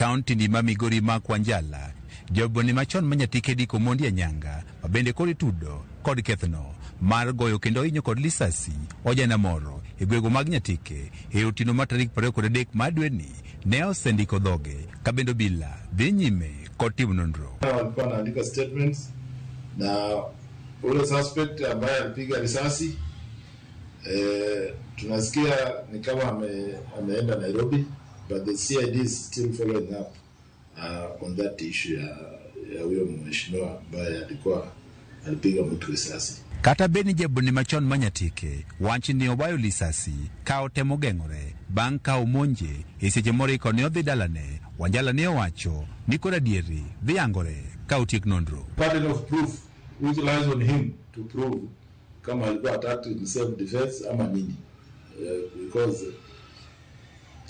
Kaunti ni ma Migori Mark Wanjala, joboni machon ma Nyatike Dick Omondi Anyanga, ma bende koro itudo kod kethno mar goyo kendo hinyo kod lisasi ojana moro e gwego mag Nyatike e otieno mar tarik 23 mar dweni ne osendiko dhoge ka bende obila dhi nyime kod timo nonro. Walikuwa wanaandika statements na ule suspect ambaye alipiga risasi tunasikia ni kama ameenda Nairobi, but the CID is still following up on that issue ya huyo mheshimiwa ambaye alikuwa alipiga mtu risasi. Kata bed ni jaboni machon ma Nyatike wach ni obayo lisasi ka otemo geng'ore bang' ka omonje e seche moriko ne odhi dalane, Wanjala ne owacho ni koro adieri dhi yangore ka otiek nonro. Burden of proof which lies on him to prove kama alikuwa attacked in self defense ama nini, because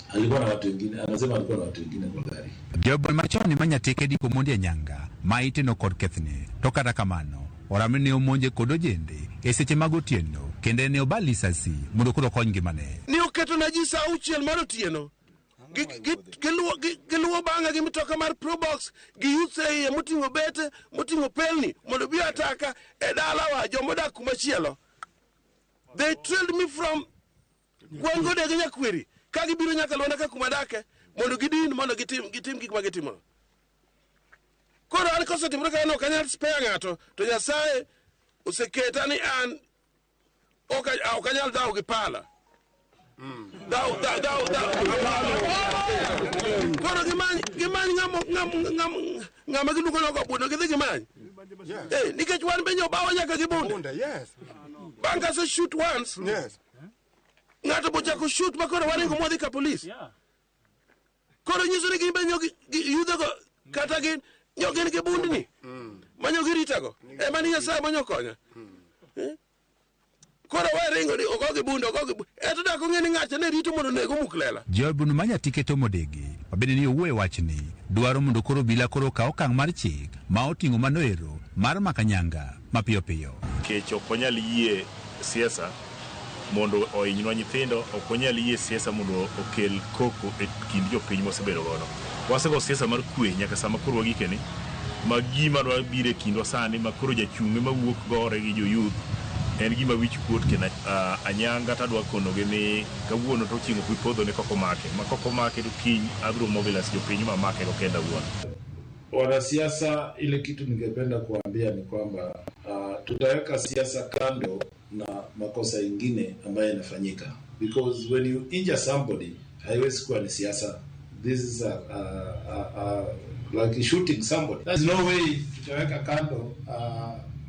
alikuwa na watu wengine, anasema alikuwa na watu wengine kwa gari. Jabon machon ma Nyatike Dick Omondi Anyanga ma iteno kod kethne to kata kamano oramo ni ne omonje kod ojende e seche mag otieno kendo ne oba lisasi mondo koro okony ngimane. Ni oketona ji saa 6 mar otieno. Giluwo bang'a gi mtoka mar Probox, gi youths e iye moting'o bete, moting'o pelni, mondo bi ataka e dalawa jomodak kumachielo. They trailed me from Gwengode gi Nyakweri ka gibiro nyaka Lwanda ka kuma adake mondo gidin mondo gitim gik ma gitimo. Koro an kosetimore kamano ok anyal spare ng'ato to Nyasaye oseketa ni an ok anyal dhawo gi pala. Dhawo, dhawo, dhawo, dhawo. Koro gimany ng'ama giluongo ni ogo bunde, gidhi gimany. Nikech wan be nyobawa nyaka gi bunde. Bang' kase shoot once. Ng'ato bochako shoot ma koro waringo mwadhi ka police. Koro nyiso ni gin be nyo yudhego kata gin nyo gin gi bundni. Ma nyo giritago. Ema ni Nyasaye manyo konya. Koro we ringo ni ogo gi bunde, ogo gi bunde. Eto dak ong'e ni ng'acha ne rito mondo onego omuk lela. Jobunu ma Nyatike Tom Odegi, ma bende ni owuoyo e wachni, dwaro mondo koro obila koro okaw okang' mar chik ma oting'o mano ero mar mako Anyanga mapiyo piyo. Kech ok wanyal yie siasa mondo ohinywa nyithindo, ok wanyal yie siasa mondo okel koko e kind jopiny mwasebedo godo. Wasego siasa mar kwe nyaka sama koro wagikeni, ma gima dwa biro e kindwa sani ma koro jachung' ema wuok gore gi jo youth en gima wich kuot kendo Anyanga to adwa konogi ni kawuono to chieng' ok bi podho ne kok omake, ma kok omake to kiny abiro mobilize jopiny ma amake go kenda awuon. Wanasiasa, ile kitu ningependa kuambia ni kwamba tutaweka siasa kando na makosa ingine ambayo yanafanyika, because when you injure somebody haiwezi kuwa ni siasa. This is like shooting somebody. There's no way tutaweka kando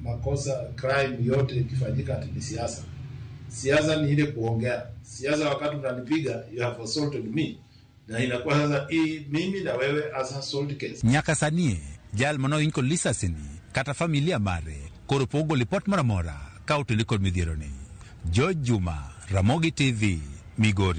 makosa, crime yote ikifanyika ati ni siasa. Siasa ni ile kuongea. Siasa wakati unanipiga, you have assaulted me. Na inakuwa sasa hii mimi na wewe as assault case. Nyaka sani jal mano kod lisasi ni kata familia mare koro pok ogolo ripot moro amora ka otudore kod midhiero ni. George Juma, Ramogi TV, Migori.